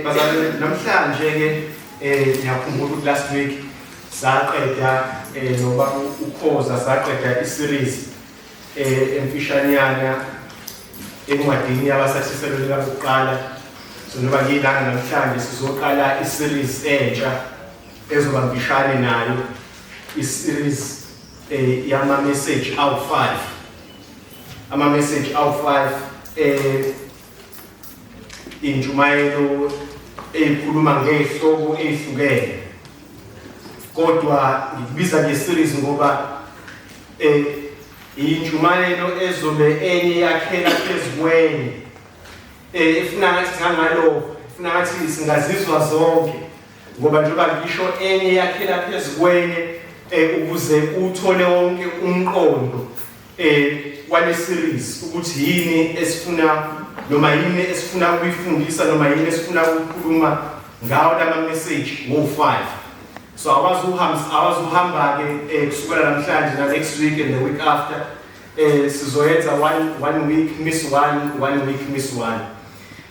Bazalwane, namhlanje ke ngiyakhumbula ukuthi last week saqeda noba ukhoza, saqeda i-series emfishanyana encwadini yabasaThesalonike bokuqala. So noma ngilana namhlanje sizoqala i-series entsha ezoba mfishane nayo, i-series yama message awu-5, ama message awu-5, intshumayelo eyikhuluma ngezihloko ezihlukene, kodwa ngikubiza nge-series ngoba intshumayelo ezobe enye yakhela phezu kwenye, ifuna ngathi ngangalo, ifuna ngathi singazizwa zonke, ngoba njengoba ngisho, enye yakhela phezu kwenye ukuze uthole wonke umqondo wale series, ukuthi yini esifuna noma yini esifuna ukuyifundisa noma yini esifuna ukukhuluma ngawo lama message wo-5. So awazuhamba ke kusukela namhlanje na next week and the week after. Sizoyenza one week miss one, one week miss one.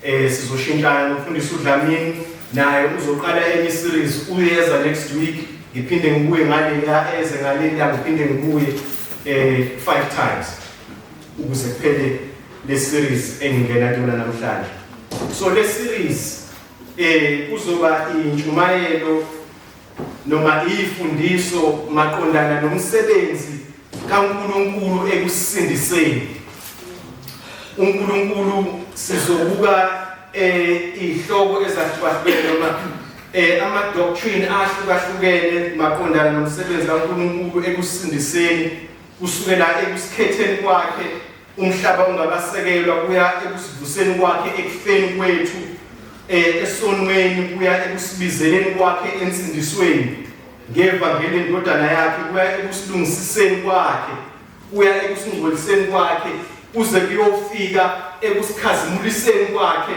Sizoshintshana nomfundisi uDlamini, naye uzoqala enye series, uyeza next week, ngiphinde ngibuye ngaleya, eze ngaleya, ngiphinde ngibuye five times ukuze kuphele le series engingena kuyona namhlanje. So le series kuzoba intshumayelo noma ifundiso maqondana nomsebenzi kaNkuluNkulu ekusindiseni. UNkulunkulu, sizobuka izihloko ezahlukahlukene noma ama doctrine ahlukahlukene maqondana nomsebenzi kaNkuluNkulu ekusindiseni, kusukela ekusikhetheni kwakhe umhlaba ungabasekelwa, kuya ekusivuseni kwakhe ekufeni kwethu esonweni, kuya ekusibizeleni kwakhe ensindisweni ngevangeli lendodana yakhe, kuya ekusilungisiseni kwakhe, kuya ekusingcweliseni kwakhe, kuze kuyofika ekusikhazimuliseni kwakhe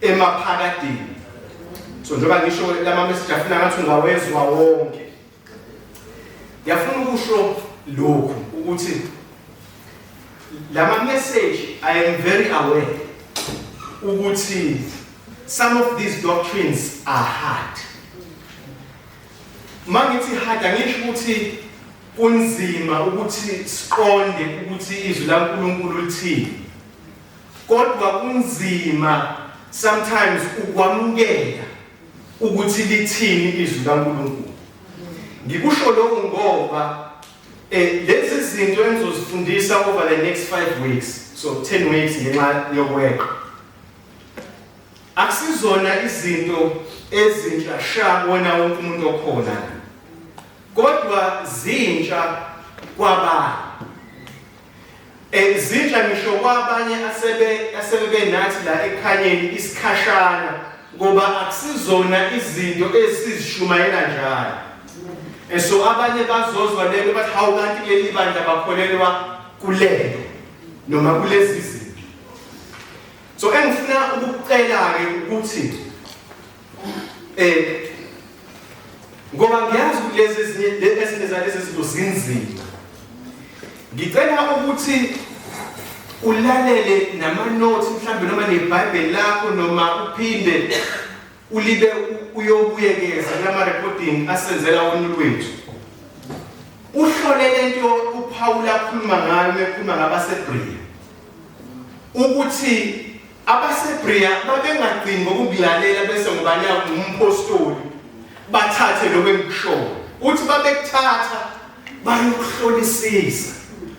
emaphakadeni. So njengoba ngisho, lama message afuna ngathi ungawezwa wonke. Ngiyafuna ukusho lokhu, ukuthi lama message, I am very aware ukuthi some of these doctrines are hard. Mangithi hard, angisho ukuthi kunzima ukuthi siqonde ukuthi izwi laNkulunkulu lithini, kodwa kunzima sometimes ukwamukela ukuthi lithini izwi laNkulunkulu. Ngikusho lokhu ngoba lezi zinto engizozifundisa over the next 5 weeks, so 10 weeks ngenxa yokweqa, akusizona izinto ezintsha sha kuwona wonke umuntu okhona, kodwa zintsha kwabanye. Zintsha ngisho kwabanye asebe benathi la ekukhanyeni isikhashana, ngoba akusizona izinto esizishumayela njalo. So abanye bazozwa lento bathi, "Hawu, kanti kuleli bandla bakholelwa kulento noma kulezi zinto?" So engifuna ukukucela ke ukuthi ngoba ngiyazi ukuthi lezi ezinye zalezi zinto zinzima, ngicela ukuthi ulalele nama-notes mhlawumbe noma neBhayibheli lakho, noma uphinde ulibe uyobuyekeza kulama recording asenzela wona lwethu, uhlole lento uPaul akhuluma ngayo ekhuluma ngabaseBerea, ukuthi abaseBerea babengagcini ngokukulalela bese ngoba ngumpostoli bathathe lokho engikushoyo, uthi babekuthatha bayokuhlolisisa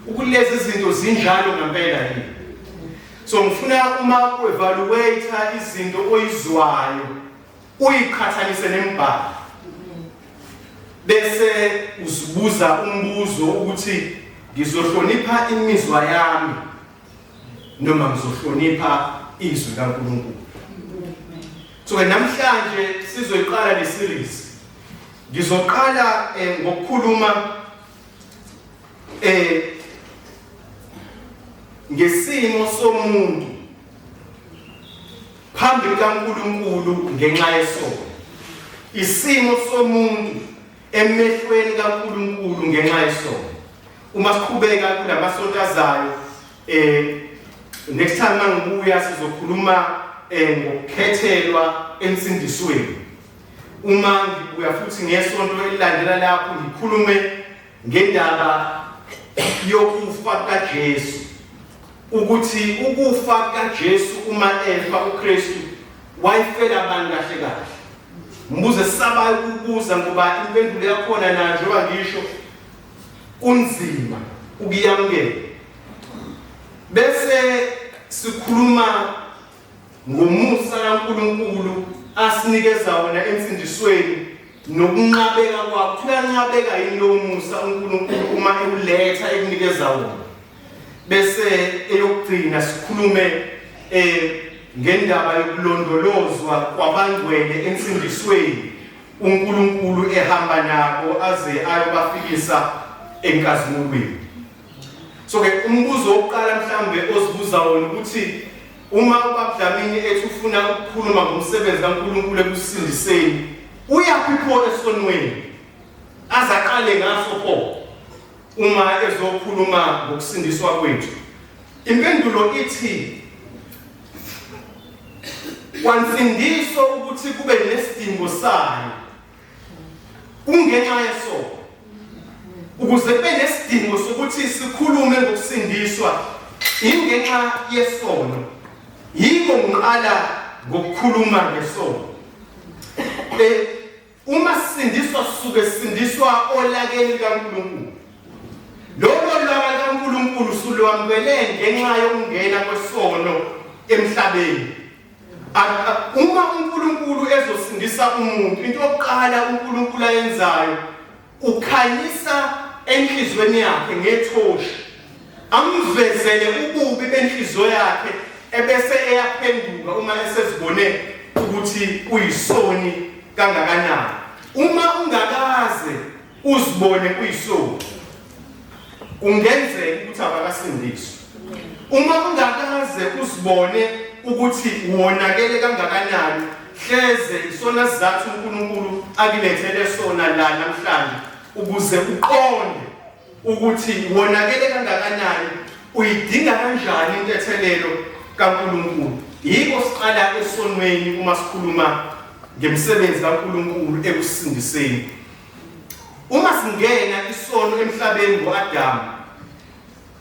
ukulezi izinto zinjalo ngempela yini. So ngifuna uma u-evaluate izinto oyizwayo, uyiqhathanise nemibhalo, bese uzibuza umbuzo ukuthi ngizohlonipha imizwa yami noma ngizohlonipha izwi kaNkulunkulu. So ke namhlanje sizoyiqala le series. Ngizoqala ngokukhuluma ngesimo somuntu phambi kaNkulunkulu ngenxa yesono, isimo somuntu emehlweni kaNkulunkulu ngenxa yesono. Uma siqhubeka kulamasonto azayo, next time mangibuya, sizokhuluma ngokukhethelwa ensindisweni. Uma ngibuya futhi ngesonto elilandela lapho ngikhulume ngendaba yokufa kaJesu, ukuthi ukufa kaJesu uma efa uKristu wayefela abantu kahle kahle. Mbuzo esisabayo ukubuza ngoba impendulo yakhona na njengoba ngisho kunzima ukuyamukela. Bese sikhuluma ngomusa kaNkulunkulu asinikeza wona ensindisweni nokunqabeka kwakho. Uyanqabeka yini lowo musa uNkulunkulu uma ewuletha ekunikeza wona? Bese eyokugcina sikhulume ngendaba yokulondolozwa kwabangcwele ensindisweni, uNkulunkulu ehamba nabo aze ayobafikisa enkazimulweni. So ke umbuzo wokuqala mhlambe ozibuza wona ukuthi uma uBaba Dlamini ethi ufuna ukukhuluma ngomsebenzi kaNkulunkulu ekusindiseni, uyaphi pho esonweni? Azaqale ngaso pho uma ezokhuluma ngokusindiswa kwethu. Impendulo ithi kwansindiso ukuthi kube nesidingo sayo kungenxa yesono, ukuze kube nesidingo sokuthi sikhulume ngokusindiswa ingenxa yesono. Yiko ngiqala ngokukhuluma ngesono. Uma sisindiswa sisuke sisindiswa olakeni likaNkulunkulu. Lolo laka likaNkulunkulu sulwamukele ngenxa yokungena kwesono emhlabeni. Uma uNkulunkulu ezosindisa umuntu, into yokuqala uNkulunkulu ayenzayo ukhanyisa enhlizweni yakhe ngethoshi, amvezele ububi benhliziyo yakhe, ebese eyaphenduka uma esezibone ukuthi uyisoni kangakanani. Uma ungakaze uzibone uyisoni, kungenzeka ukuthi abakasindiswa. Uma ungakaze uzibone ukuthi wonakele kangakanani, hleze isona sizathu uNkulunkulu akulethele sona la namhlanje, ukuze uqonde ukuthi wonakele kangakanani, uyidinga kanjani intethelelo kaNkulunkulu. Yiko siqala esonweni uma sikhuluma ngemisebenzi kaNkulunkulu ekusindiseni. Uma singena isono emhlabeni ngoAdamu,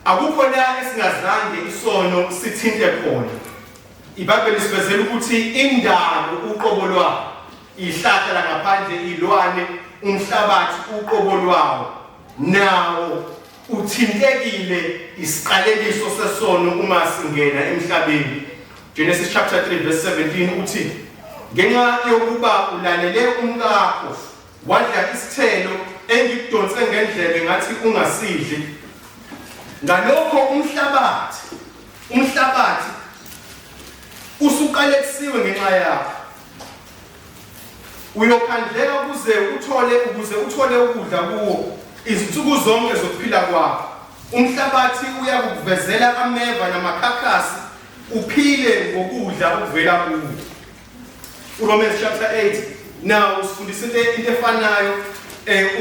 akukho la esingazange isono sithinte khona. IBhayibheli lisivezela ukuthi indalo uqobo lwayo, ihlahla langaphandle, ilwane, umhlabathi uqobo lwawo, nawo uthintekile isiqalekiso sesono uma singena emhlabeni. Genesis chapter 3 verse 17 uthi, ngenxa yokuba ulalele umkakho wadla isithelo engikudonse ngendlebe ngathi ungasidli, ngalokho umhlabathi usuqalekisiwe ngenxa yakho, uyokhandleka ukuze uthole ukudla kuwo izinsuku zonke zokuphila kwakho. Umhlabathi uyakukuvezela ameva namakhakhasi, uphile ngokudla okuvela kuwo. uRomans chapter 8 now usifundisa into efanayo.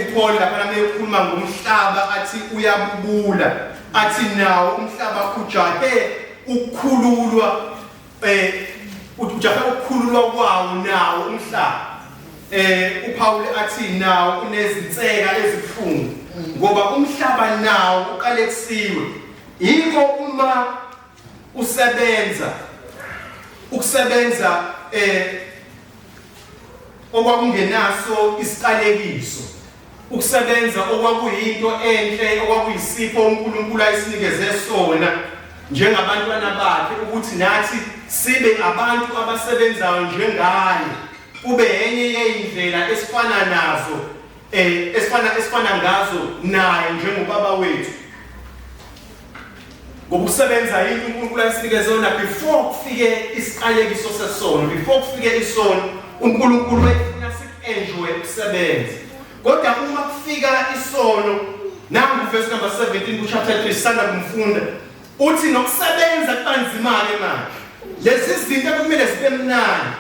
uPaul lapha meyokhuluma ngomhlaba athi uyabubula, athi nawo umhlaba ujahe ukukhululwa, ujahe ukukhululwa kwawo nawo umhlaba. uPaul athi nawo unezinseka ezibuhlungu ngoba umhlaba nawo uqalekisiwe. Yiko uma usebenza ukusebenza okwakungenaso isiqalekiso, ukusebenza okwakuyinto enhle, okwakuyisipho uNkulunkulu ayisinikeze sona njengabantwana bakhe, ukuthi nathi sibe abantu abasebenzayo njengaye, kube enye yeyindlela esifana nazo, esifana ngazo naye njengobaba wethu. Ngokusebenza into uNkulunkulu ayisinikeze yona before kufike isiqalekiso sesono, before kufike isono, uNkulunkulu wayefuna siku-enjoy ukusebenza. Kodwa uma kufika isono, nangu verse number 17 ku-chapter 3 sisanda kumfunda, uthi nokusebenza kuba nzima-ke manje. Lezi zinto ekumele zibe mnandi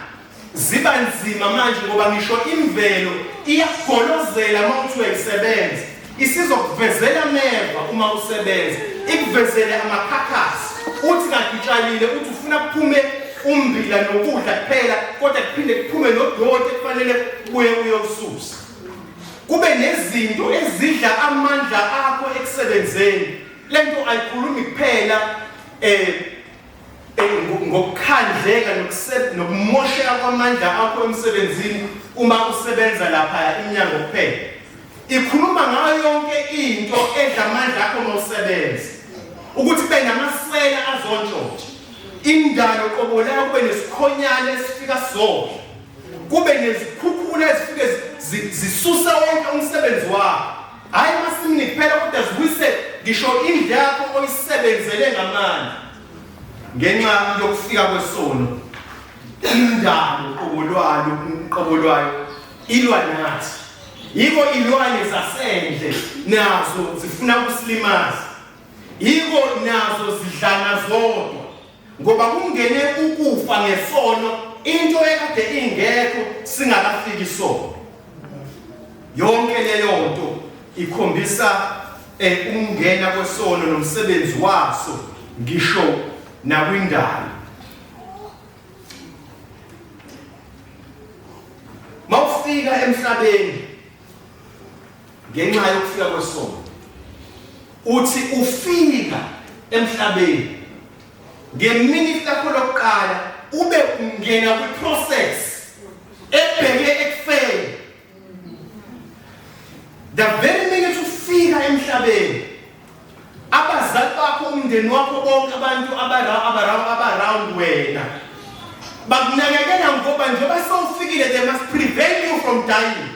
ziba nzima manje, ngoba ngisho imvelo iyakugolozela uma uthi uyayisebenza, isizokuvezela ameva uma usebenza, ikuvezele amakhakhasi. Uthi kade utshalile, uthi ufuna kuphume umbila nokudla kuphela, kodwa kuphinde kuphume nodoti ekufanele ubuye uyowususa. Kube nezinto ezidla amandla akho ekusebenzeni. Lento ayikhulumi kuphela ngokukhandleka nokumosheka kwamandla akho emsebenzini uma usebenza lapha iminyango kuphela. Ikhuluma ngayo yonke into edla amandla akho uma usebenza, ukuthi kube namasela azontshontsha indalo qobo layo, kube nesikhonyane esifika sizodla, kube nezikhukhula ezifike zisuse wonke umsebenzi wakho, hhayi emasimini kuphela kodwa ziwise ngisho indlu yakho oyisebenzele ngamandla. Ngenxa yokufika kwesono, indalo qobo lwayo, uqobo lwayo ilwa nathi. Yiko ilwane zasendle nazo zifuna ukusilimaza, yiko nazo zidlana zodwa, ngoba kungene ukufa ngesono, into ekade ingekho singakafiki isono. Yonke leyo nto ikhombisa ukungena kwesono nomsebenzi waso ngisho nakwindalo. Mawufika emhlabeni ngenxa yokufika kwesono, uthi ufika emhlabeni ngeminute lakho lokuqala ube ungena kwi-process ebheke ekufeni. The very minute ufika emhlabeni, abazali bakho, umndeni wakho, bonke abantu aba-round wena bakunakekela, ngoba njengoba sewufikile they must prevent you from dying.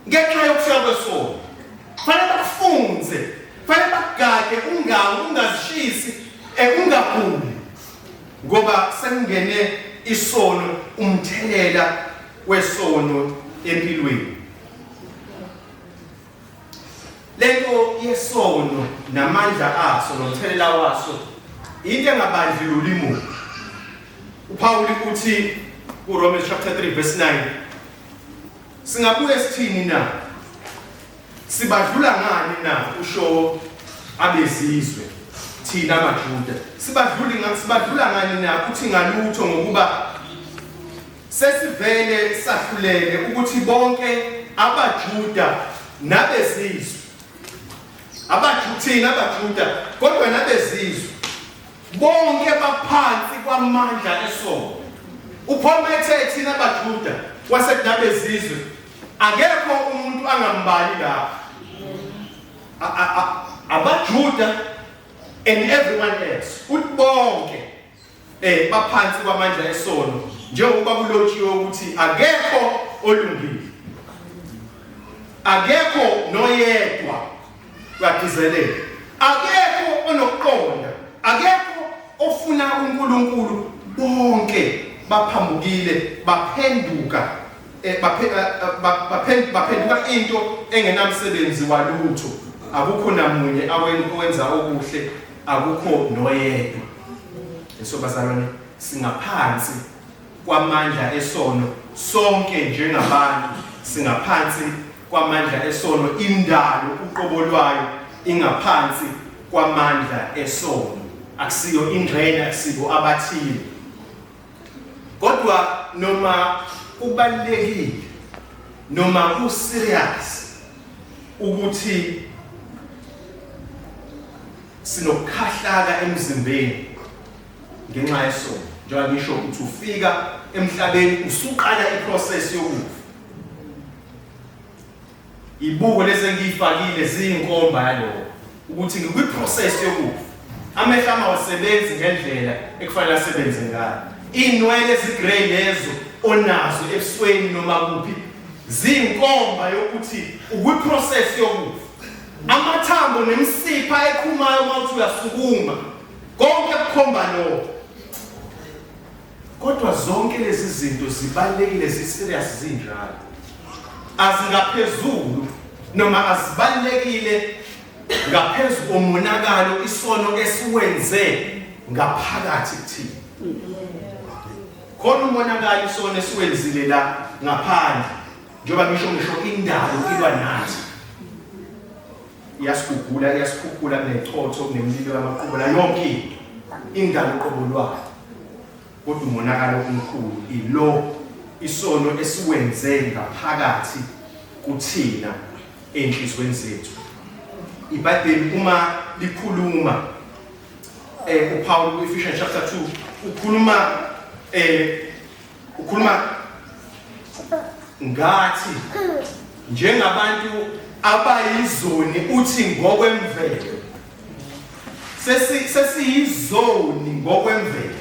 Ngenxa yokufika kwesono fanele bakufunze, fanele bakugade, ungawi, ungazishisi, ungaguli, ngoba sekungene isono, umthelela wesono empilweni. Lento yesono namandla aso nomthelela waso into engabandlululi muntu. UPawuli uthi kuRomans chapter 3 verse 9, singabuye sithini na? Sibadlula ngani na? Usho abezizwe, thina amaJuda sibadluli nga sibadlula ngani na? Uthi ngalutho, ngokuba sesivele sahlulele ukuthi bonke abaJuda nabezizwe, abaJuda, thina abaJuda kodwa nabezizwe, bonke baphansi kwamandla esono. UPaul ethe thina abaJuda wasekunabezizwe, akekho umuntu angambali lapho, abaJuda and everyone else, uthi bonke baphansi kwamandla esono, njengoba kulotshiwe ukuthi akekho olungile, akekho noyedwa, uyagcizelela, akekho onokuqonda, akekho ofuna uNkulunkulu, bonke baphambukile, baphenduka baphenduka into engenamsebenzi walutho, akukho namunye owenza okuhle, akukho noyedwa. So bazalwane, singaphansi kwamandla esono sonke njengabantu, singaphansi kwamandla esono. Indalo uqobo lwayo ingaphansi kwamandla esono, akusiyo ingxenye, akusibo abathile. Kodwa noma kubalulekile noma ku-serious ukuthi sinokukhahlaka emzimbeni ngenxa yesono, njengoba ngisho ukuthi ufika emhlabeni usuqala iprocess yokufa, ibuko lezi engiyifakile ziyinkomba yalokho ukuthi ngikwi-process yokufa. Amehlo ami awasebenzi ngendlela ekufanele asebenze ngayo, iy'nwele ezi-grey lezo onazo ebusweni noma kuphi ziyinkomba yokuthi ukwi-process yokufa. Amathambo nemisipha eqhumayo uma uthi uyasukuma, konke kukhomba lokho. Kodwa zonke lezi zinto zibalulekile, zi-serious zinjalo, azingaphezulu noma azibalulekile ngaphezu komonakalo isono esiwenze ngaphakathi kuthina. Khona umonakalo isono esiwenzile la ngaphandle, njengoba ngisho indalo ilwa nathi, iyasigugula, iyasikhukhula, kunechotho, kunemililo yamaqubula, yonke into, indalo qobo lwayo. Kodwa umonakalo omkhulu ilo isono esiwenze ngaphakathi kuthina enhlizweni zethu. IBhayibheli uma likhuluma uPaul ku-Ephesians chapter 2 ukhuluma ngathi njengabantu abayizoni, uthi ngokwemvelo sesiyizoni ngokwemvelo.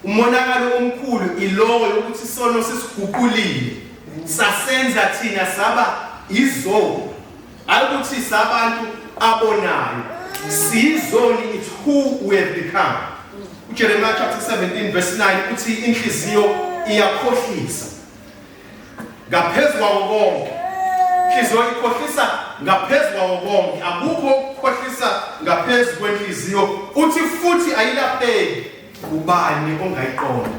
Umonakalo omkhulu ilowo yokuthi isono sisiguqulile sasenza thina saba izoni, hayi ukuthi sabantu abonayo, siyizoni. It's who we have become. UJeremiah chapter 17 verse 9 uthi inhliziyo iyakhohlisa ngaphezu kwawo konke. Inhliziyo ikhohlisa ngaphezu kwawo konke, akukho ukukhohlisa ngaphezu kwenhliziyo. Uthi futhi ayilapheki, ubani ongayiqonda?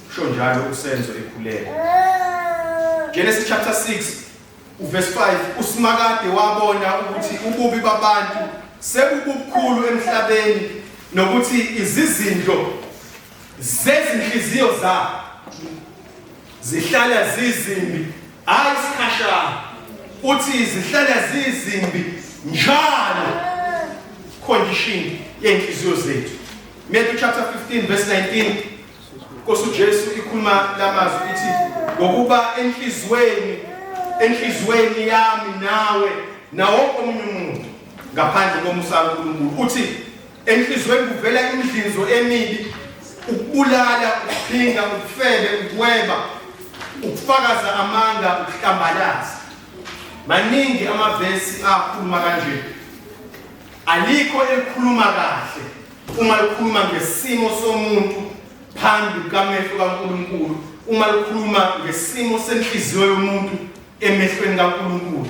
Kusho njalo uSenzo ekhuleka. Genesis chapter 6 uverse 5, uSimakade wabona ukuthi ububi babantu sebubukhulu emhlabeni nokuthi izizindlo zezinhliziyo zabo zihlala zizimbi, hayi isikhashana, uthi zihlala zizimbi njalo, condition yenhliziyo zethu. Matthew chapter 15 verse 19, Nkosi uJesu ikhuluma lamazwi, ithi ngokuba enhlizweni yami nawe nawo omunye umuntu ngaphandle komusa kaNkulunkulu, uthi enhlizweni kuvela imidlinzo emibi, ukubulala, ukuphinga, ukufebe, ukweba, ukufakaza amanga, ukuhlambalaza. Maningi amavesi akhuluma kanje, alikho elikhuluma kahle uma likhuluma ngesimo somuntu phambi kukamehlo kaNkulunkulu, uma likhuluma ngesimo senhliziyo yomuntu emehlweni kaNkulunkulu.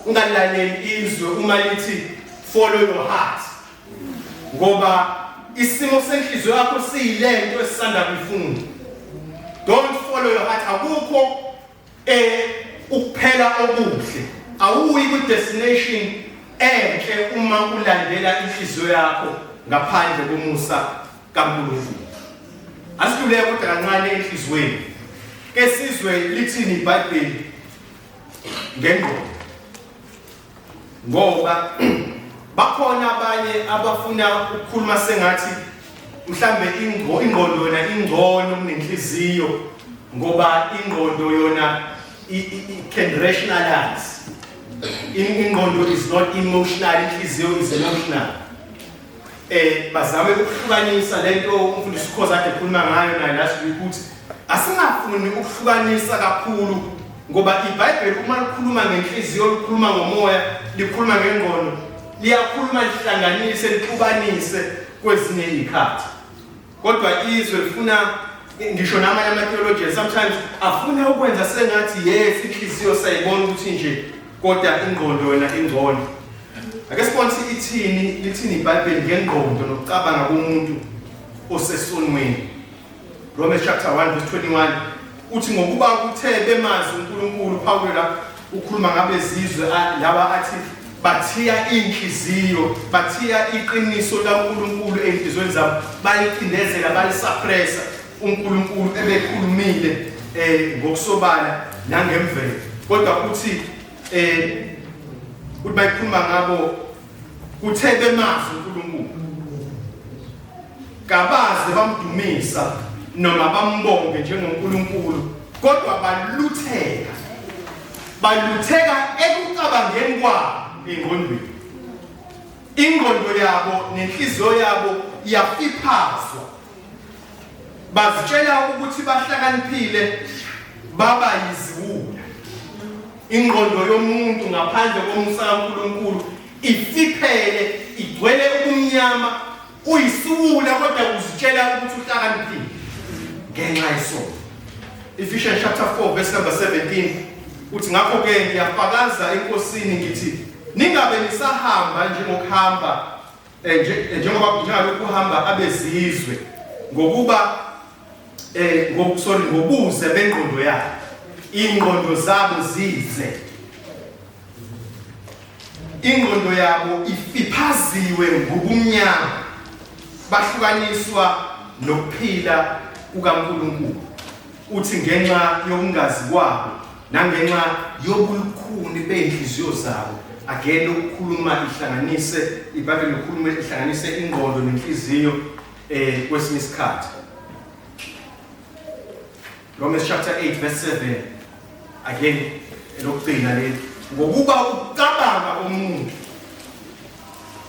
Ungalaleli izwe uma lithi follow your heart, ngoba isimo senhliziyo yakho siyilento esisanda kuyifunda. Don't follow your heart. Akukho ukuphela okuhle, awuyi kwi destination enhle uma ulandela inhliziyo yakho ngaphandle komusa kaNkulunkulu. Asidlule kodwa kancane enhliziyweni, ke sizwe lithini iBhayibheli ngengqondo, ngoba bakhona abanye abafuna ukukhuluma sengathi mhlambe ingqondo yona ingcono kunenhliziyo, ngoba ingqondo yona can rationalize. Ingqondo is not emotional, inhliziyo is emotional. Bazame ukuhlukanisa lento umfundisi uKhoza kade ekhuluma ngayo naye last week, ukuthi asingafuni ukuhlukanisa kakhulu, ngoba iBhayibheli uma likhuluma ngenhliziyo likhuluma ngomoya, likhuluma ngengqondo, liyakhuluma lihlanganise, lixubanise kwezinye izikhathi. Kodwa izwe lifuna, ngisho namanye ama-theologians sometimes afuna ukwenza sengathi yes, inhliziyo sayibona ukuthi nje, kodwa ingqondo yona ingcono. Ake sibone ukuthi ithini, lithini iBhayibheli ngengqondo nokucabanga komuntu osesonweni. Romans chapter 1 verse 21 uthi ngokuba kuthe bemazi uNkulunkulu, Pawulo la ukhuluma ngabezizwe laba athi bathiya inhliziyo, bathiya iqiniso laNkulunkulu enhliziyweni zabo, balicindezela, balisuppressa. uNkulunkulu ebekhulumile ngokusobala nangemvelo, kodwa uthi bayikhuluma ngabo, kuthe bemazi uNkulunkulu kabaze bamdumisa noma bambonge njengoNkulunkulu, kodwa balutheka ekucabangeni kwabo engqondweni. Ingqondo yabo nenhliziyo yabo yafiphazwa, bazitshela ukuthi bahlakaniphile, baba yiziwula. Ingqondo yomuntu ngaphandle komusa kaNkulunkulu ifiphele, igcwele ubumnyama, uyisiwula kodwa uzitshela ukuthi uhlakaniphile ngenxa yesono. Ephesians chapter 4 verse number 17 uthi ngakho-ke ngiyafakaza eNkosini ngithi ningabe nisahamba njengokuhamba njengoba njengalokhu kuhamba abezizwe, ngokuba sorry, ngobuze bengqondo yabo, ingqondo zabo zize, ingqondo yabo ifiphaziwe ngobumnyama, bahlukaniswa nokuphila kukaNkulunkulu. Uthi ngenxa yokungazi kwabo nangenxa yobulukhuni bezinhliziyo zabo, again ukukhuluma ihlanganise iBhayibheli likhuluma ihlanganise ingqondo nenhliziyo kwesinye isikhathi. Romans chapter 8 verse 7 again elokugcina leli, ngokuba ukucabanga komuntu,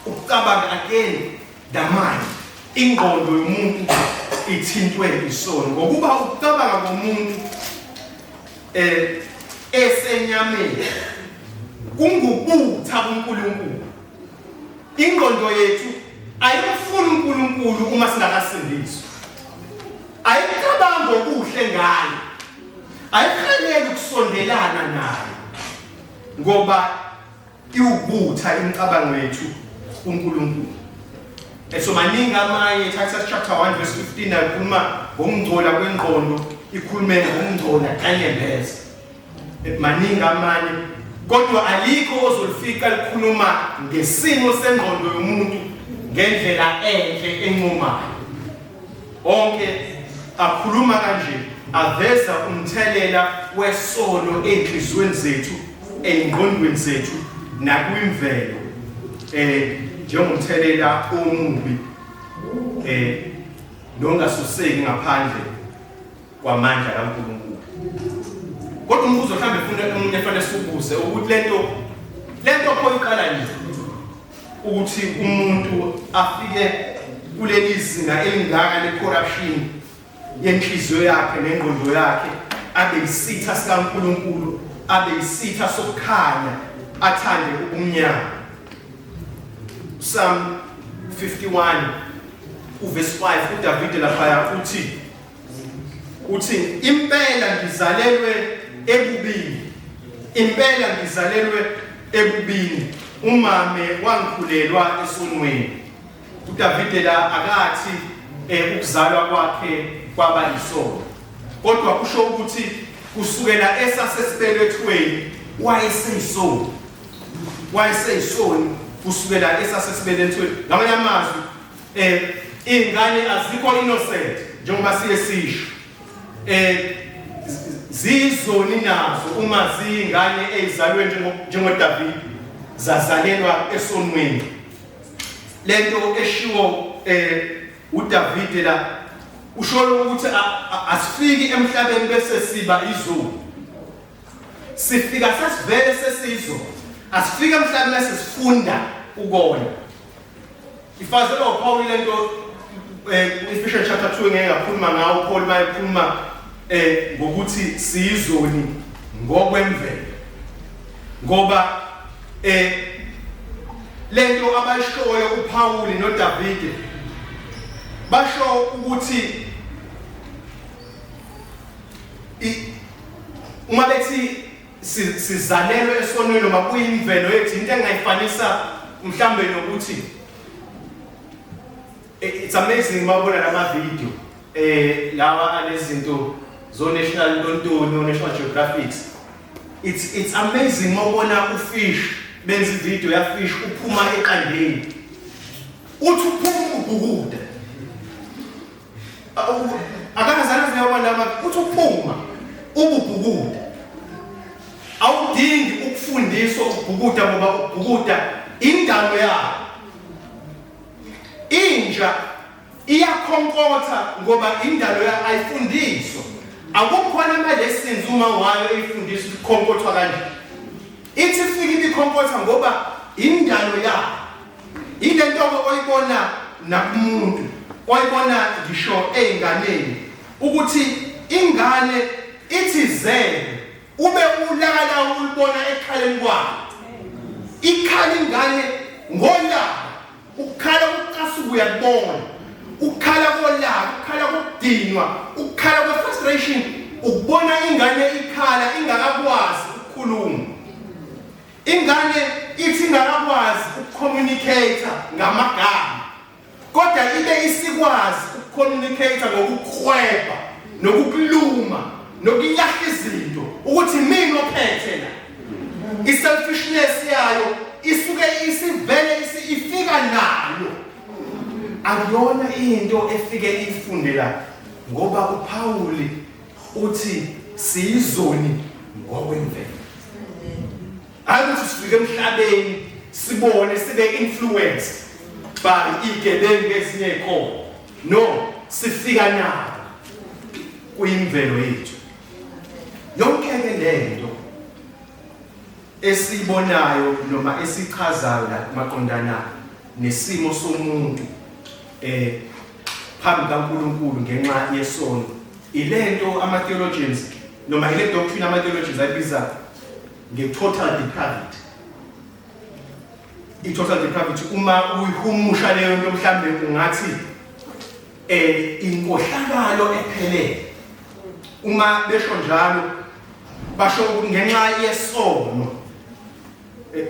ukucabanga again the mind, ingqondo yomuntu ithintwe isono, ngokuba ukucabanga komuntu esenyameni kungubutha kuNkulunkulu. Ingqondo yethu ayimfuni uNkulunkulu uma singakasindiswa, ayicabangi okuhle ngaye, ayifanele ukusondelana naye, ngoba iwubutha imicabango yethu kuNkulunkulu. So maningi amanye, Titus chapter 1 verse 15 akhuluma ngokungcola kwengqondo, ikhulume ngokungcola kanyembeza. Maningi amanye, kodwa alikho ozolifica likhuluma ngesimo sengqondo yomuntu ngendlela enhle encomayo. Onke akhuluma kanje aveza umthelela wesono ey'nhliziyweni zethu, ey'ngqondweni zethu nakwimvelo, njengomthelela omubi nongasuseki ngaphandle kwamandla kaNkulunkulu. Kodwa umbuzo mhlawumbe funa omunye fanele siwubuze ukuthi lento pho iqala nini ukuthi umuntu afike kuleli zinga elingaka le-corruption yenhliziyo yakhe nengqondo yakhe, abe yisitha sikaNkulunkulu, abe yisitha sokukhanya, athande ubumnyama. Psalm 51 uverse 5, uDavide laphaya uthi impela ngizalelwe ebubini, impela ngizalelwe ebubini, umame wangikhulelwa esonweni. uDavide la akathi ukuzalwa kwakhe kwaba isono, kodwa kusho ukuthi kusukela esasesibelethweni wayeseyisoni, wayeseyisoni kusukela esasesibelethweni. Ngamanye amazwi, iy'ngane azikho innocent njengoba siye sisho, ziyizoni nazo uma ziyingane eyizalwe njengoDavide, zazalelwa esonweni. Lento eshiwo uDavide la usho ukuthi asifiki emhlabeni bese siba izoni, sifika sesivele sesizoni, asifiki emhlabeni bese sifunda ukona. Ifazelwa uPaul lento Ephesians chapter 2 ngeke ngakhuluma ngawo uPaul mayekhuluma ngokuthi siyizoni ngokwemvelo, ngoba lento abayishoyo uPaul noDavide basho ukuthi uma bethi sizalelwe esonweni noma kuyimvelo yethu, into engayifanisa mhlambe nokuthi it's amazing mawubona lama video lawa alezinto zo National Tontoni, National Geographic. It's amazing mawubona ufish benza video ya fish uphuma eqandeni, uthi uphuma ubhukuda, akangazange ngiyabona lama, uthi uphuma ububhukuda. Awudingi ukufundiswa ukubhukuda ngoba ukubhukuda indalo yayo. Inja iyakhonkotha ngoba indalo yayo, ayifundiswa. Akukhona ama lessons uma wayo eyifundisa ukukhonkothwa kanje. Ithi ifika ibikhonkotha ngoba indalo yayo. Ilento oyibona nakumuntu, oyibona ngisho ey'nganeni, ukuthi ingane ithi zele ube ulaka ulibona ekhaleni kwayo. Ikhala ingane ngolaka, ukukhala kokucasuka uyakubona, ukukhala kolaka, ukukhala kokudinwa, ukukhala kwe-frustration, ukubona ingane ikhala ingakakwazi ukukhuluma. Ingane ithi ingakakwazi ukucommunicate ngamagama, kodwa ibe isikwazi ukucommunicate ngokukhweba nokukuluma nokulahla izinto ukuthi mina ophethe la. I-selfishness yayo isuke isivele ifika nayo. Akuyona into efike ifunde la ngoba uPawuli uthi siyizoni ngokwemvelo. Hayi ukuthi sifike emhlabeni sibone sibe influence by igebengu ezinye ikhona. No, sifika nabo kuyimvelo yethu. Yonke ke lento esibonayo noma esichazayo la maqondana nesimo somuntu eh phambi kaNkuluNkulu ngenxa yesono ilento ama theologians noma ile doctrine ama theologians ayibiza nge total depravity. I total depravity uma uyihumusha leyo nto mhlambe ungathi eh inkohlakalo ephelele. Uma besho njalo basho ukuthi ngenxa yesono eh,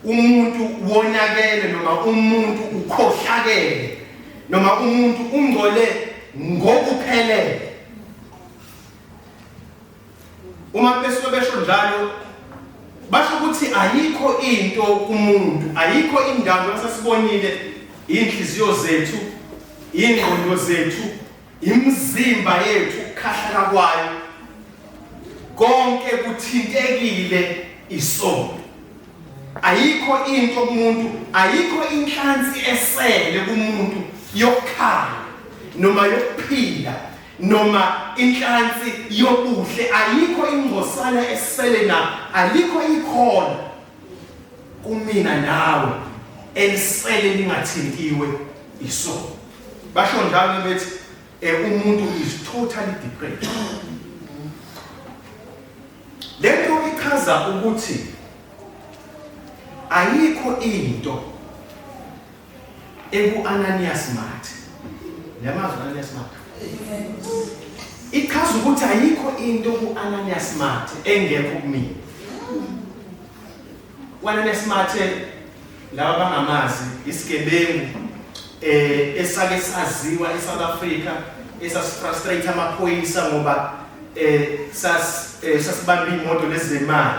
umuntu wonakele noma umuntu ukhohlakele noma umuntu ungcole ngokuphelele. Uma besuke besho njalo basho ukuthi ayikho into kumuntu, ayikho indawo njengoba sesibonile inhliziyo zethu, ingqondo zethu, imizimba yethu ukukhahlaka kwayo konke kuthintekile isono. Ayikho into kumuntu, ayikho inhlansi esele kumuntu yokukhala noma yokuphila noma inhlansi yobuhle, ayikho ingcosana esele na, alikho ikhona kumina nawe elisele lingathintiwe isono. Basho njalo bethi eh, umuntu is totally depraved. Lento ichaza ukuthi ayikho into eku-Ananias Mathe. Niyamazi u-Ananias Mathe? Ichaza ukuthi ayikho into ku-Ananias Mathe engekho kumina. U-Ananias Mathe laba abangamazi isigebengu eh esake saziwa eSouth Africa esasifrustrate amaphoyisa ngoba eh sas eh, sasibamba imoto lezemali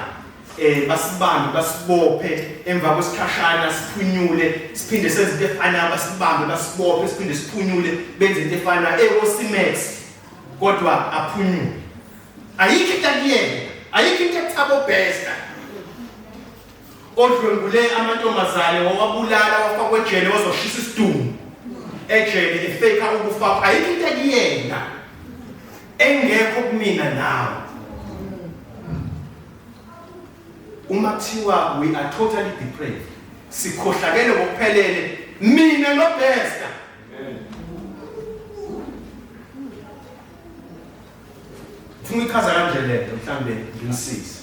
eh basibambe basibophe emva kwesikhashana siphunyule siphinde senze into efanayo basibambe basibophe siphinde siphunyule benze into efanayo ewoSimex kodwa aphunyule. Ayikho into akuyena, ayikho into ekuthabo Bester odlwengule amantombazane wawabulala wafakwa ejele wazoshisa isidumbu ejele efeka ukufa. Ayikho into ekuyena engekho kumina nawe. Uma kuthiwa we are totally depraved, sikhohlakele ngokuphelele mina noBester. Ngifuna uyichaza kanje lento mhlambe ngimsize.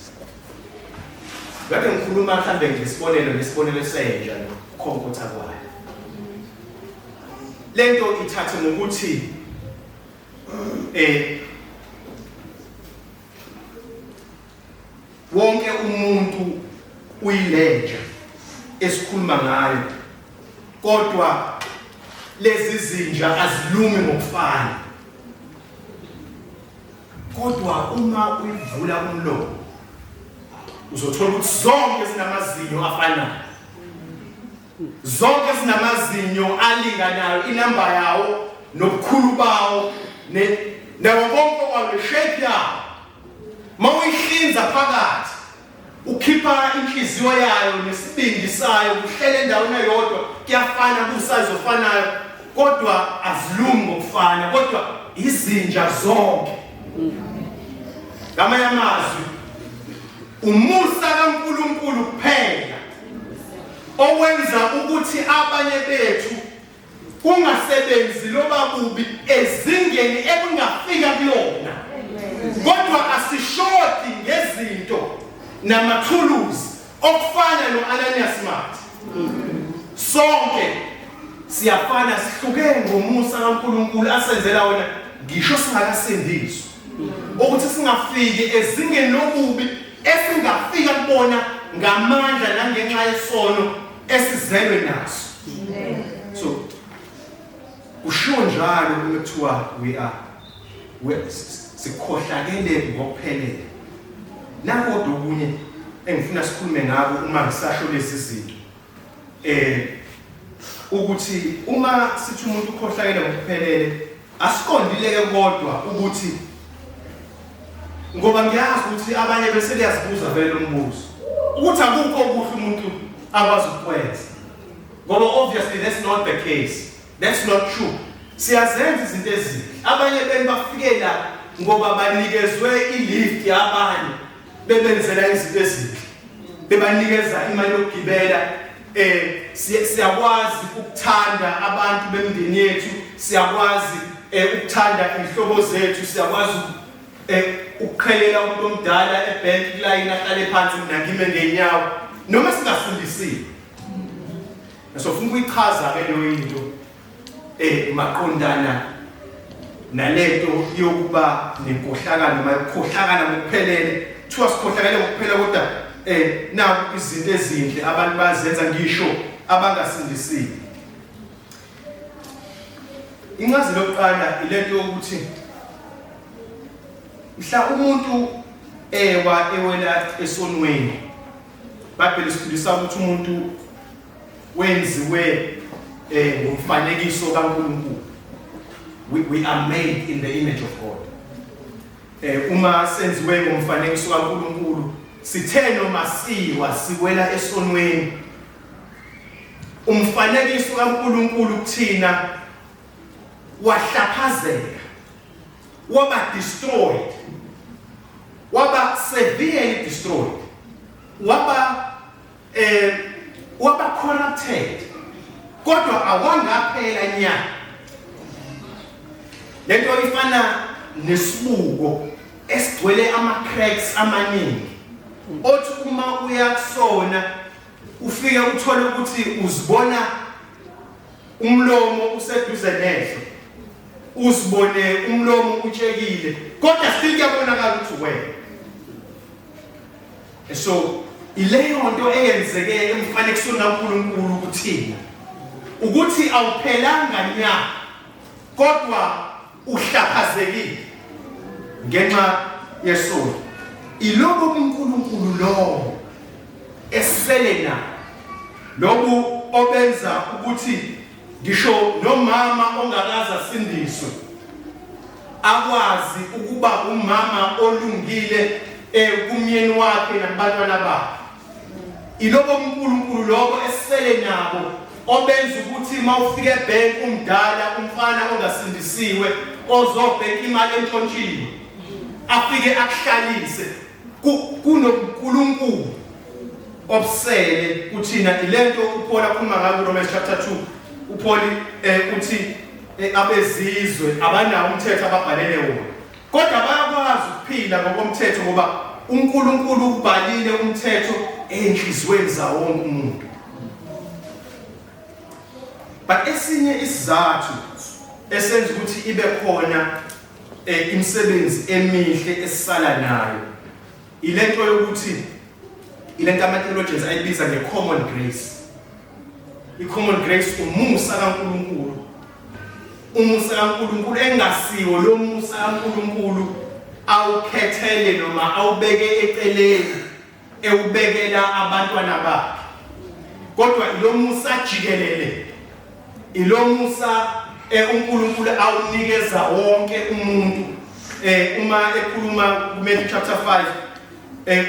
Kade ngikhuluma mhlambe ngesibonelo nesibonelo senja nokukhonkotha kwayo. Lento ithathe ngokuthi eh wonke umuntu uyilenja esikhuluma ngayo kodwa lezi zinja azilumi ngokufana. Kodwa uma uyivula umlomo uzothola ukuthi zonke zinamazinyo afanayo, zonke zinamazinyo alinganayo, inamba yawo nobukhulu bawo nawo konke kwawo neshape yawo. Mawuyihlinza phakathi ukhipha inhliziyo yayo nesibindi sayo kuhlele endaweni eyodwa, kuyafana kusayizi ofanayo, kodwa azilungi ngokufana, kodwa izinja zonke. Ngamanye amazwi, umusa kaNkulunkulu kuphela owenza ukuthi abanye bethu kungasebenzi loba bubi ezingeni ekungafika kulona, kodwa asishodi ngezinto namathuluzi okufana no-Ananias Mathe. Sonke siyafana, sihluke ngomusa kaNkulunkulu asenzela wona ngisho singakasindiswa, ukuthi singafiki ezingeni lobubi esingafika kubona ngamandla nangenxa yesono esizelwe naso. So kushiwo njalo uma kuthiwa we are we sikhohlakele ngokuphelele. Nakodwa okunye engifuna sikhulume ngako uma ngisasho lezi zinto eh Ukuthi uma sithi umuntu ukhohlakele ngokuphelele, asiqondile-ke kodwa ukuthi, ngoba ngiyazi ukuthi abanye bese liyazibuza vele lo mbuzo ukuthi akukho okuhle umuntu akwazi ukukwenza, ngoba obviously that's not the case, that's not true. Siyazenza izinto ezinhle. Abanye benu bafikela ngoba banikezwe i-lift yabanye, bebenzela izinto ezinhle, bebanikeza imali yokugibela. Siyakwazi ukuthanda abantu bemndeni yethu, siyakwazi ukuthanda inhlobo zethu, siyakwazi ukuqhelela umuntu omdala ebank kulayini, ahlale phansi, mina ngime ngenyawo, noma singasindisiwe. So ufuna ukuyichaza ke leyo into maqondana nalento yokuba nenkohlakalo noma yokukhohlakala ngokuphelele. Kuthiwa sikhohlakele ngokuphela, kodwa naku izinto ezinhle abantu bazenza ngisho abangasindisiwe. Incazelo yokuqala ilento yokuthi mhla umuntu ewa ewela esonweni, iBhayibheli lisifundisa ukuthi umuntu wenziwe ngomfanekiso kaNkulunkulu. We are made in the image of God. Uma senziwe ngomfanekiso kaNkulunkulu, sithe noma siwa siwela esonweni, umfanekiso kaNkulunkulu kuthina wahlaphazeka, waba destroyed, waba severely destroyed, waba corrupted, kodwa awangaphela nya. Lento ifana nesibuko esigcwele ama cracks amaningi, othi uma uya kusona ufike uthole ukuthi uzibona umlomo useduze nehlo, uzibone umlomo utshekile, kodwa still kuyabonakala ukuthi wena. So ileyo nto eyenzeke emfanekisweni kaNkulunkulu kuthina, ukuthi awuphelanga nya, kodwa uhlaphazekile ngenxa yesono. Ilobo uNkulunkulu lowo esele na lobu obenza ukuthi ngisho nomama ongakaze asindiswe akwazi ukuba umama olungile kumyeni wakhe nabantwana bakhe. Ilobo uNkulunkulu lobo esele nabo obenza ukuthi uma ufika ebhenki umdala, umfana ongasindisiwe ozobhenka imali entshontshiwe, afike akuhlalise. KunoNkulunkulu obusele kuthina. Ilento uPaul akhuluma ngayo kuRomans chapter 2. UPaul uthi abezizwe abanawo umthetho ababhalele wona, kodwa bayakwazi ukuphila ngokomthetho, ngoba uNkulunkulu ubhalile umthetho enhliziyweni zawo wonke umuntu. But esinye isizathu esenza ukuthi ibe khona imisebenzi emihle esisala nayo, ilento yokuthi ilento ama-theologians ayibiza nge-common grace. I-common grace, umusa kaNkulunkulu, umusa kaNkulunkulu engasiwo lo musa kaNkulunkulu awukhethele noma awubeke eceleni ewubekela abantwana bakhe, kodwa ilo musa jikelele, ilo musa uNkulunkulu awunikeza wonke umuntu. Uma ekhuluma kuMatthew chapter 5,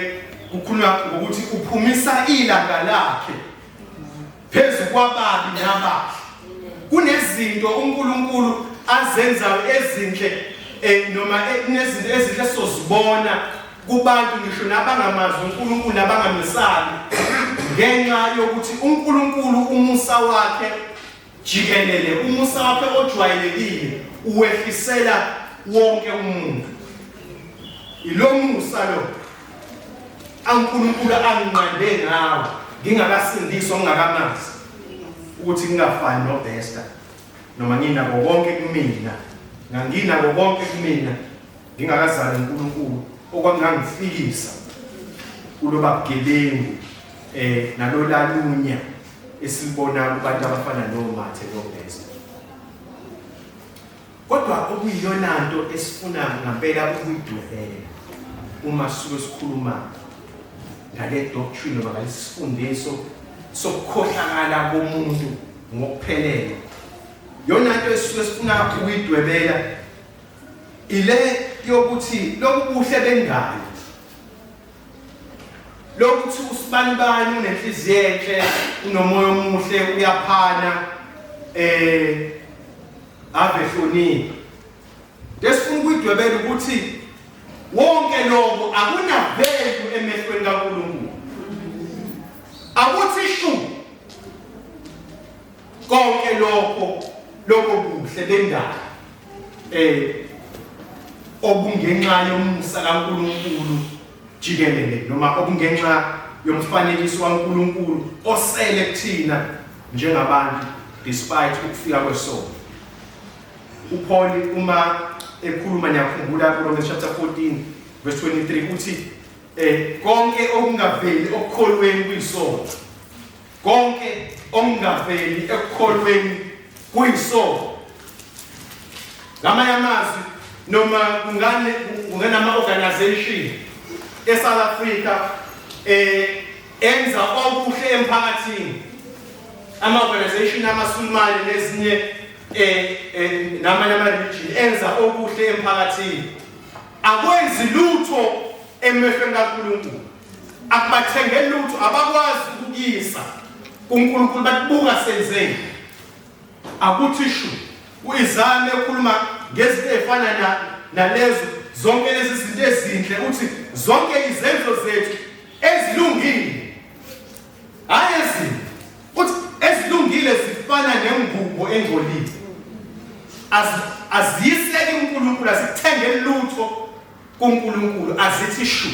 kukhulunywa ngokuthi uphumisa ilanga lakhe phezu kwababi nabahle. Kunezinto uNkulunkulu azenzayo ezinhle, noma kunezinto ezinhle esizozibona kubantu ngisho nabangamazi uNkulunkulu nabangamesabi, ngenxa yokuthi uNkulunkulu umusa wakhe jikelele, umusa wakhe ojwayelekile, uwehlisela wonke umuntu. Ilo musa lo aNkulunkulu anginqande ngawo ngingakasindiswa, ngingakamazi, ukuthi ngingafani noBester, noma nginako konke kumina, nganginako konke kumina ngingakazali uNkulunkulu, okwakungangifikisa kuloba bugebengu nalolalunya esilibona kubantu abafana noMathe noBester. Kodwa okuyiyona nto esifuna ngampela ukuyidwebela uma sisuke sikhuluma ngale doctrine noma ngalesi sifundiso sokukhohlakala komuntu ngokuphelele. Yona nto esisuke sifuna ukuyidwebela ile yokuthi lobu buhle bendalo lokuthi usibanibani unenhliziyo enhle, unomoya omuhle, uyaphana, ave hlonipha. Lesifuna ukuyidwebela ukuthi wonke lokho akunavalue emehlweni kaNkulunkulu. Akuthi shu konke lokho, lokho kuhle bendalo obungenxa yomusa kaNkulunkulu jikelele, noma obungenxa yomfanekiso kaNkulunkulu osele kuthina njengabantu despite ukufika kwesono. UPaul uma ekhuluma, niyakhumbula ku Romans chapter 14 verse 23, uthi konke okungaveli okukholweni kuyisono. Konke okungaveli ekukholweni kuyisono. Ngamanye amazwi, noma kungane kungenama organization eSouth Africa enza okuhle emphakathini, ama organization amaSulumane nezinye namanye ama religion enza okuhle emphakathini, akwenzi lutho emehlweni kaNkulunkulu, akubathenge lutho, abakwazi ukuyisa kuNkulunkulu bakubuka senzeni. Akuthi shu uIsaya ekhuluma ngezinto ezifana nalezo, zonke lezi zinto ezinhle, uthi zonke izenzo zethu ezilungile, hayi ezinhle, uthi ezilungile zifana nengubo engcolile, aziyiseki uNkulunkulu, azikuthenge lutho kuNkulunkulu, azithi shu.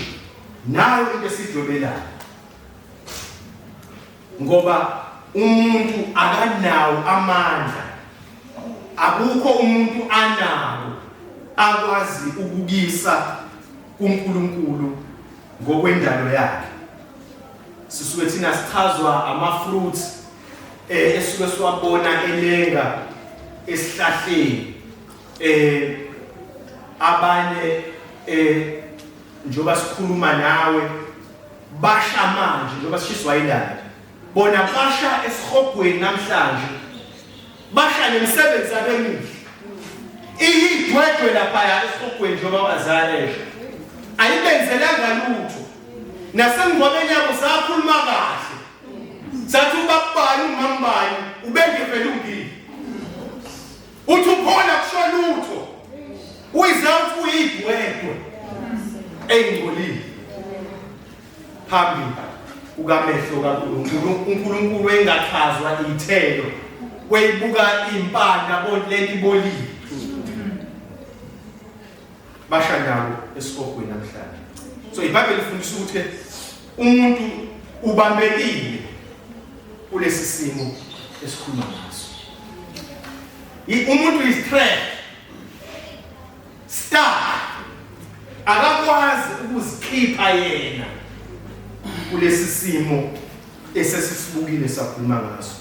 Nayo into esidwebelayo, ngoba umuntu akanawo amandla, akukho umuntu anawo akwazi ukukisa kuNkulunkulu ngokwendalo yakhe. Sisuke thina sichazwa ama fruits esuke siwabona elenga esihlahleni. Abanye njengoba sikhuluma nawe basha manje, njengoba sishiswa ilanga, bona basha esihogweni namhlanje, basha nemisebenzi yabo emihle, iyidwedwe laphaya esihogweni njengoba bazalesha, ayibenzelanga lutho. Nasengcwabeni yabo sakhuluma kahle, sathi ubabani umambani ubengevelungile, uthi uphona kusho lutho, uyizawuthi uyidwedwe engcolile phambi kukamehlo kaNkulunkulu. uNkulunkulu engachazwa iy'thelo, weyibuka impanda lento ibolile. Basha nawo esihogweni namhlanje. So iBhayibheli ifundisa ukuthi umuntu ubambekile kulesi simo esikhuluma ngaso. Umuntu is trapped, stuck, akakwazi ukuzikhipha yena kulesi simo esesisibukile sakhuluma ngaso.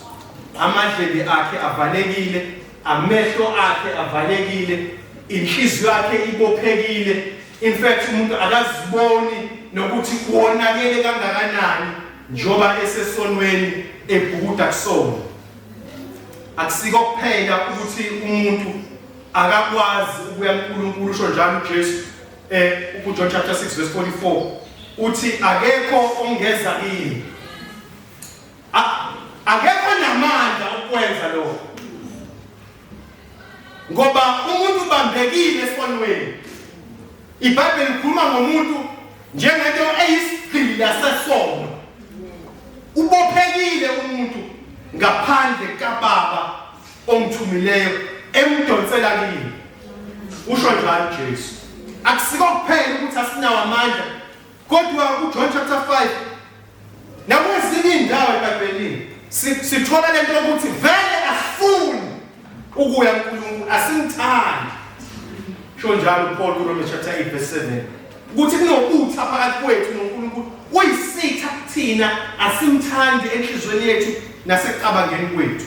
Amadlebe akhe avalekile, amehlo akhe avalekile, inhliziyo yakhe ibophekile. In fact umuntu akaziboni nokuthi wonakele kangakanani njengoba esesonweni ebhukuda kusona. Akusiko kuphela ukuthi umuntu akakwazi ukuya kuNkulunkulu, usho njalo uJesu kuJohn chapter 6 verse 44, uthi akekho ongeza kimi, akekho namandla ukwenza lokho, ngoba umuntu ubambekile esonweni. iBhayibheli likhuluma ngomuntu njengento eyisigqila sesono. Ubophekile umuntu ngaphandle kaBaba omthumileyo emdonsela kimi, usho njalo uJesu. Akusiko kuphela ukuthi asinawo amandla, kodwa kuJohn chapter 5 nakwezinye indawo eBhayibhelini sithola lento yokuthi vele asifuni ukuya kuNkulunkulu, asimthandi. Sho njalo uPaul kuRomans chapter 8 verse 7 ukuthi kunobutha phakathi kwethu noNkulunkulu, uyisitha kuthina, asimthandi enhliziyweni yethu nasekucabangeni kwethu.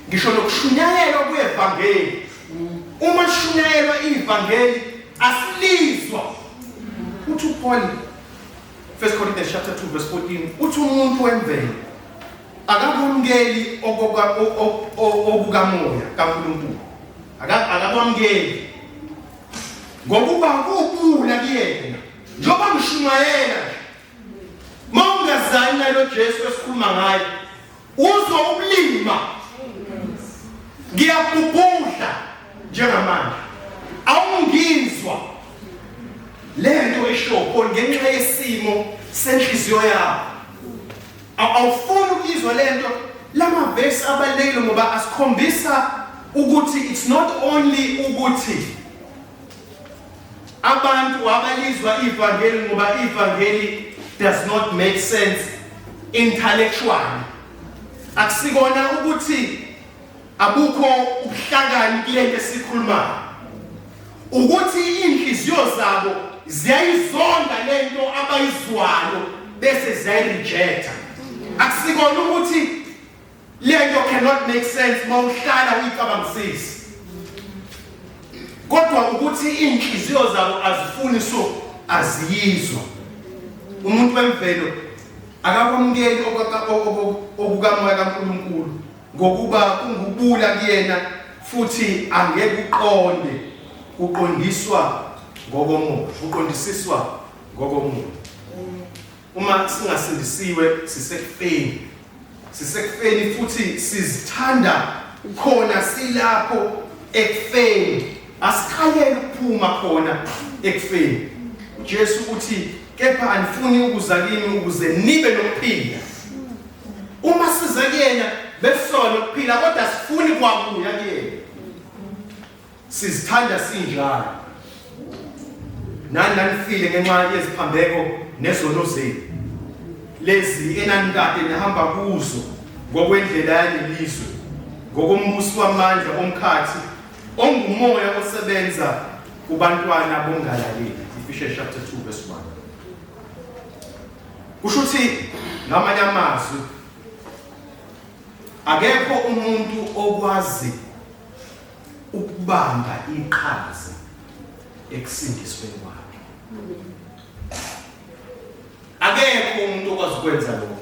Ngisho nokushunyayelwa kwevangeli, uma shunyayelwa ivangeli asilizwa. Uthi uPaul 1 Corinthians chapter 2 verse 14, uthi umuntu wemvelo Akakwamukeli okukamoya kaNkulunkulu. Akakwamukeli. Ngokuba kuwubuwula kuyena. Njengoba ngishumayela nje. Uma ungazani nalo Jesu esikhuluma ngaye, uzwa ubulima. Ngiyabhubhudla njengamanje. Awungizwa. Lento esho Paul ngenxa yesimo senhliziyo yakho. Awufuni ukuyizwa lento. Lamavesi abalulekile ngoba asikhombisa ukuthi it's not only ukuthi abantu abalizwa ivangeli ngoba ivangeli does not make sense intellectually. Akusikona ukuthi abukho ubuhlakani kulento esikhulumayo, ukuthi inhliziyo zabo ziyayizonda lento abayizwayo bese ziyayirejecta. Akusikona ukuthi lento cannot make sense mawuhlala uyicabangisisa, kodwa ukuthi inhliziyo zabo azifuni, so aziyizwa. Umuntu wemvelo akakwamukeli okukamoya kaNkulunkulu ngokuba kungubula kuyena futhi angeke uqonde, kuqondiswa ngokomoya, kuqondisiswa ngokomoya. Uma singasindisiwe sisekufeni, sisekufeni futhi sizithanda khona silapho ekufeni, asikhaleli ukuphuma khona ekufeni. uJesu uthi kepha anifuni ukuza kimi ukuze nibe nokuphila. Uma size kuyena besona ukuphila, kodwa sifuni kwabuya kuyena. Sizithanda sinjalo. Nani nanifile ngenxa yeziphambeko nezono zenu, lezi enanikade nihamba kuzo ngokwendlela yalelizwe, ngokombusi wamandla omkhathi, ongumoya osebenza kubantwana bongalaleli. Ephesians chapter 2 verse 1. Kusho ukuthi ngamanye amazwi akekho umuntu okwazi ukubamba iqhaza ekusindisweni kwakhe. Akekho umuntu okwazi ukwenza lokho.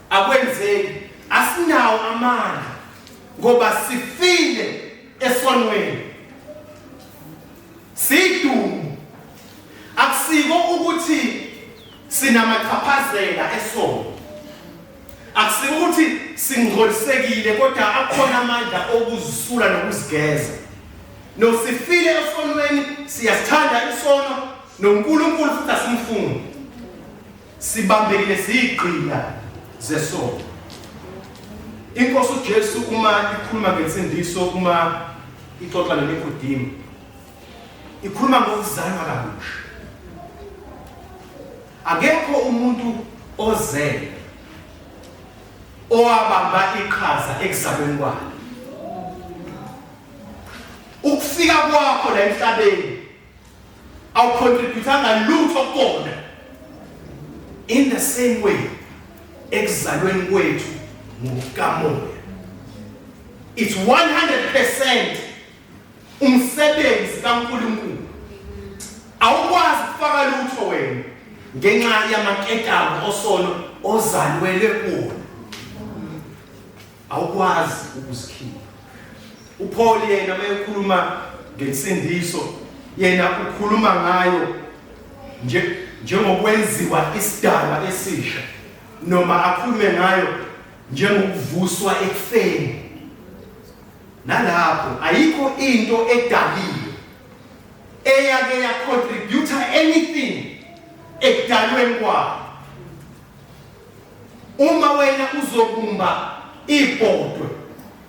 Akwenzeki, asinawo amandla ngoba sifile esonweni. Sidumo. Akusiko ukuthi sinamachaphazela esono. Akusiko ukuthi singcolisekile, kodwa akhona amandla okuzisula nokuzigeza. Nosifile esonweni, siyasithanda isono noNkulunkulu futhi asimfuni. Sibambekile, siyigqila zesono. Inkosi uJesu uma ikhuluma ngensindiso, uma ixoxa noNikodemu, ikhuluma ngokuzalwa kabusha. Akekho umuntu ozele owabamba iqhaza ekuzalweni kwakhe. Ukufika kwakho la emhlabeni awucontributanga lutho kona. In the same way, ekuzalweni kwethu ngokukamoya, it's 100% umsebenzi kaNkulunkulu. Awukwazi ukufaka lutho wena ngenxa yamaketanga osono ozalwele kuwona. Awukwazi ukuzikhipha. uPaul yena mayekhuluma ngensindiso, yena ukhuluma ngayo nje njengokwenziwa isidalwa esisha, noma akhulume ngayo njengokuvuswa ekufeni. Nalapho ayikho into edaliwe eyake yacontribute anything ekudalweni kwayo. Uma wena uzobumba ibhodwe,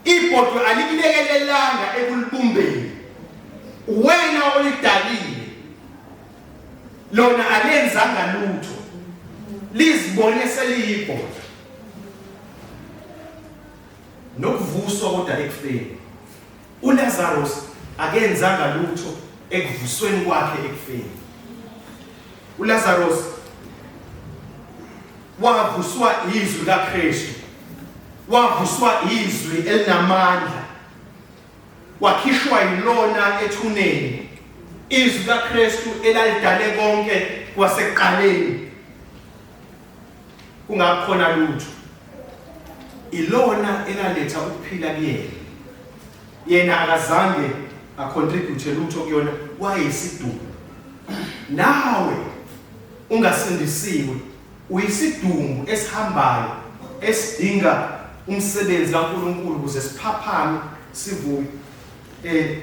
ibhodwe alikulekelelanga ekulibumbeni, wena olidalile lona alenzanga lutho, lizibone seliyibhodwe. Nokuvuswa kodwa ekufeni, uLazarus akenzanga lutho ekuvusweni kwakhe ekufeni. uLazarus wavuswa izwi kaKristu, wavuswa izwi elinamandla, wakhishwa yilona ethuneni, izwi kaKristu elalidale konke kwasekuqaleni, kungakhona lutho. Ilona elaletha ukuphila kuyena. Yena akazange acontribute lutho kuyona, wayesidumbu. Nawe ungasindisiwe uyisidumbu esihambayo esidinga umsebenzi kaNkulunkulu ukuze siphaphame sivuke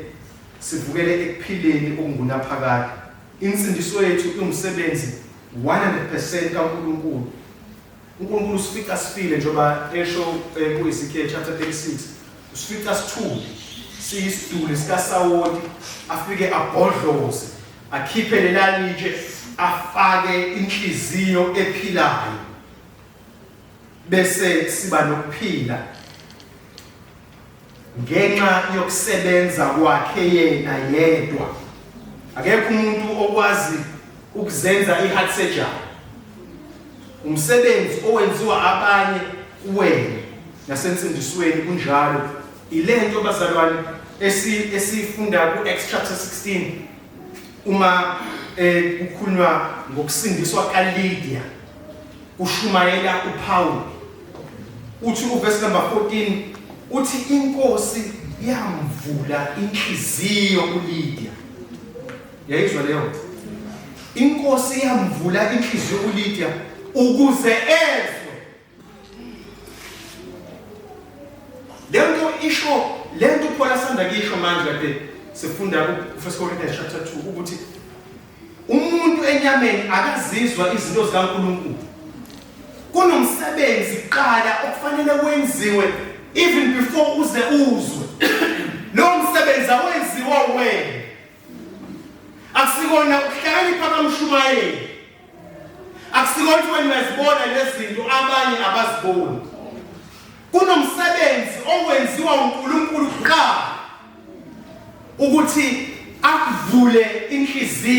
sivukele ekuphileni okungunaphakade. Insindiso yethu iwumsebenzi 100% kaNkulunkulu. uNkulunkulu usifica sifile njengoba esho ku-Ezekiel chapter 36 usifica sithule siyisiduli sikasawoti afike abhodloze akhiphe lela litshe afake inhliziyo ephilayo bese siba nokuphila ngenxa yokusebenza kwakhe yena yedwa. Akekho umuntu okwazi ukuzenza i-heart surgery. Umsebenzi owenziwa abanye kuwena nasensindisweni kunjalo. Ilento bazalwane esifunda ku-Acts chapter 16 uma kukhulunywa ngokusindiswa kaLydia. Ushumayela uPaul. Uthi uverse number 14 uthi inkosi yamvula inhliziyo uLydia. Yayizwa leyo nto. Inkosi yamvula inhliziyo uLydia ukuze ezwe. Lento isho lento uPaul asanda kuyisho manje kade sifunda ku 1 Corinthians chapter 2 ukuthi Umuntu enyameni akazizwa izinto zikaNkulunkulu. Kunomsebenzi kuqala okufanele wenziwe even before uze uzwe. Lo msebenzi awenziwa wena. Akusikona ukuhlakanipha kamshumayeli. Akusikona ukuthi wena uyazibona lezi zinto abanye abaziboni. Kunomsebenzi owenziwa uNkulunkulu kuqala. Ukuthi akuvule inhliziyo.